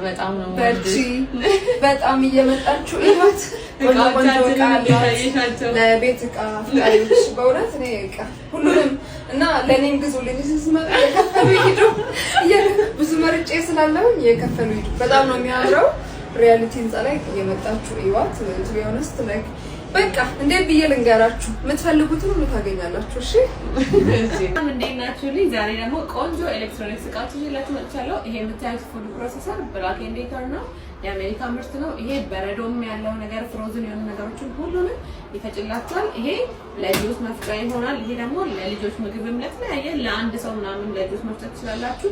በጣም ነው። በርቺ። በጣም እየመጣችሁ እዩት። ቆንጆ ቆንጆ እቃ አላት። ለቤት እቃ አፍቃሪዎች በእውነት እኔ እቃ ሁሉንም እና ለእኔም ግዙልኝ። ስመጡ እየከፈሉ ይሂዱ። ብዙ መርጬ ስላለሁኝ እየከፈሉ ይሂዱ። በጣም ነው የሚያምረው። ሪያሊቲ ህንፃ ላይ እየመጣችሁ እዩዋት። To be honest, like በቃ እንዴት ብዬ ልንገራችሁ፣ የምትፈልጉትን ሁሉ ታገኛላችሁ። እሺ። እንዴት ናችሁ? ዛሬ ደግሞ ቆንጆ ኤሌክትሮኒክስ እቃዎች ይዤላችሁ መጥቻለሁ። ይሄ የምታዩት food processor Black and Decker ነው። የአሜሪካ ምርት ነው። ይሄ በረዶም ያለው ነገር፣ frozen የሆኑ ነገሮችን ሁሉንም ይፈጭላችኋል። ይሄ ለጁስ መፍጫ ይሆናል። ይሄ ደግሞ ለልጆች ምግብም ለተለያየ ለአንድ ሰው ምናምን ለጁስ መፍጨት ትችላላችሁ።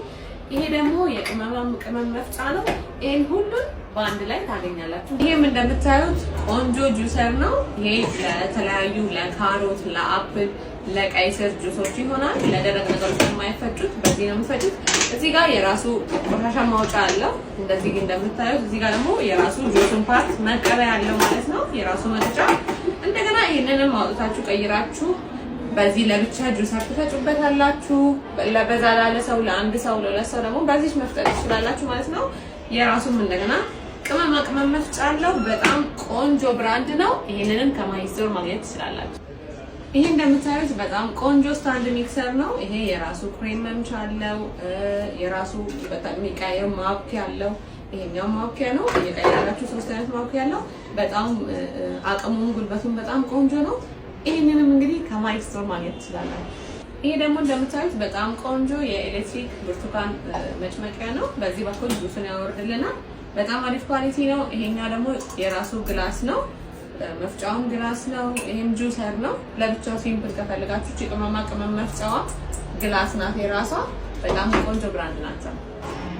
ይሄ ደግሞ የቅመማ ቅመም መፍጫ ነው። ይሄን ሁሉን በአንድ ላይ ታገኛላችሁ። ይሄም እንደምታዩት ቆንጆ juicer ነው። ይሄ ለተለያዩ ለካሮት፣ ለ apple፣ ለቀይ ስር ጁሶች ይሆናል። ለደረቅ ነገሮች የማይፈጩት በዚህ ነው የሚፈጩት። እዚህ ጋር የራሱ ቆሻሻ ማውጫ አለው። እንደዚህ እንደምታዩት እዚህ ጋር ደግሞ የራሱ ጁሱን part መቀበያ አለው ማለት ነው። የራሱ መቅጫ። እንደገና ይህንንም አውጥታችሁ ቀይራችሁ በዚህ ለብቻ juicer ትፈጩበታላችሁ። ለበዛ ላለ ሰው፣ ለአንድ ሰው፣ ለሁለት ሰው ደግሞ በዚህ መፍጨት ትችላላችሁ ማለት ነው። የራሱም እንደገና ቅመማ ቅመም መፍጫ አለው። በጣም ቆንጆ brand ነው። ይሄንንም ከማሂ ስቶር ማግኘት ትችላላችሁ። ይሄ እንደምታዩት በጣም ቆንጆ stand mixer ነው። ይሄ የራሱ ክሬም መምቻ አለው። የራሱ በጣም የሚቀያየር ማብኪያ አለው። ይሄኛው ማብኪያ ነው። እየቀየራችሁ ሶስት አይነት ማብኪያ አለው። በጣም አቅሙም ጉልበቱም በጣም ቆንጆ ነው። ይሄንንም እንግዲህ ከማሂ ስቶር ማግኘት ትችላላችሁ። ይሄ ደግሞ እንደምታዩት በጣም ቆንጆ የኤሌክትሪክ ብርቱካን መጭመቂያ ነው። በዚህ በኩል ጁሱን ያወርድልናል። በጣም አሪፍ quality ነው። ይሄኛው ደግሞ የራሱ glass ነው። መፍጫውም glass ነው። ይሄም juicer ነው። ለብቻው simple ከፈለጋችሁ ቅመማ ቅመም መፍጫዋ glass ናት የራሷ። በጣም ቆንጆ brand ናቸው።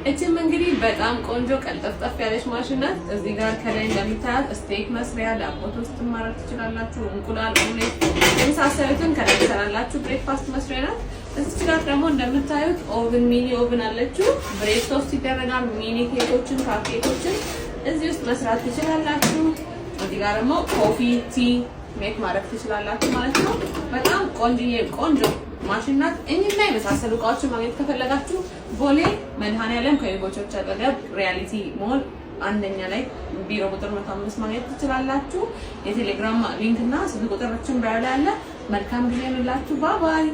እችም እንግዲህ በጣም ቆንጆ ቀልጠፍጠፍ ያለች ማሽን ናት። እዚህ ጋር ከላይ እንደምታያት steak መስሪያ፣ ዳቦ toast ማድረግ ትችላላችሁ። እንቁላል፣ ኦምሌት የመሳሰሉትን ከላይ ትሰራላችሁ። Breakfast መስሪያ ናት። እዚች ጋር ደግሞ እንደምታዩት oven፣ mini oven አለችው። Bread toast ይደረጋል። Mini ኬኮችን፣ cupcake ኦችን እዚህ ውስጥ መስራት ትችላላችሁ። እዚህ ጋር ደግሞ coffee፣ tea make ማድረግ ትችላላችሁ ማለት ነው። በጣም ቆንጆዬ ቆንጆ ማሽን ናት። እኚህና የመሳሰሉ እቃዎችን ማግኘት ከፈለጋችሁ ቦሌ መድኃኔዓለም ከዩጎቾች አጠገብ ሪያሊቲ ሞል አንደኛ ላይ ቢሮ ቁጥር 105 ማግኘት ትችላላችሁ። የቴሌግራም link እና ስልክ ቁጥሮችን bio ላይ አለ። መልካም ጊዜ ይሁንላችሁ። Bye bye።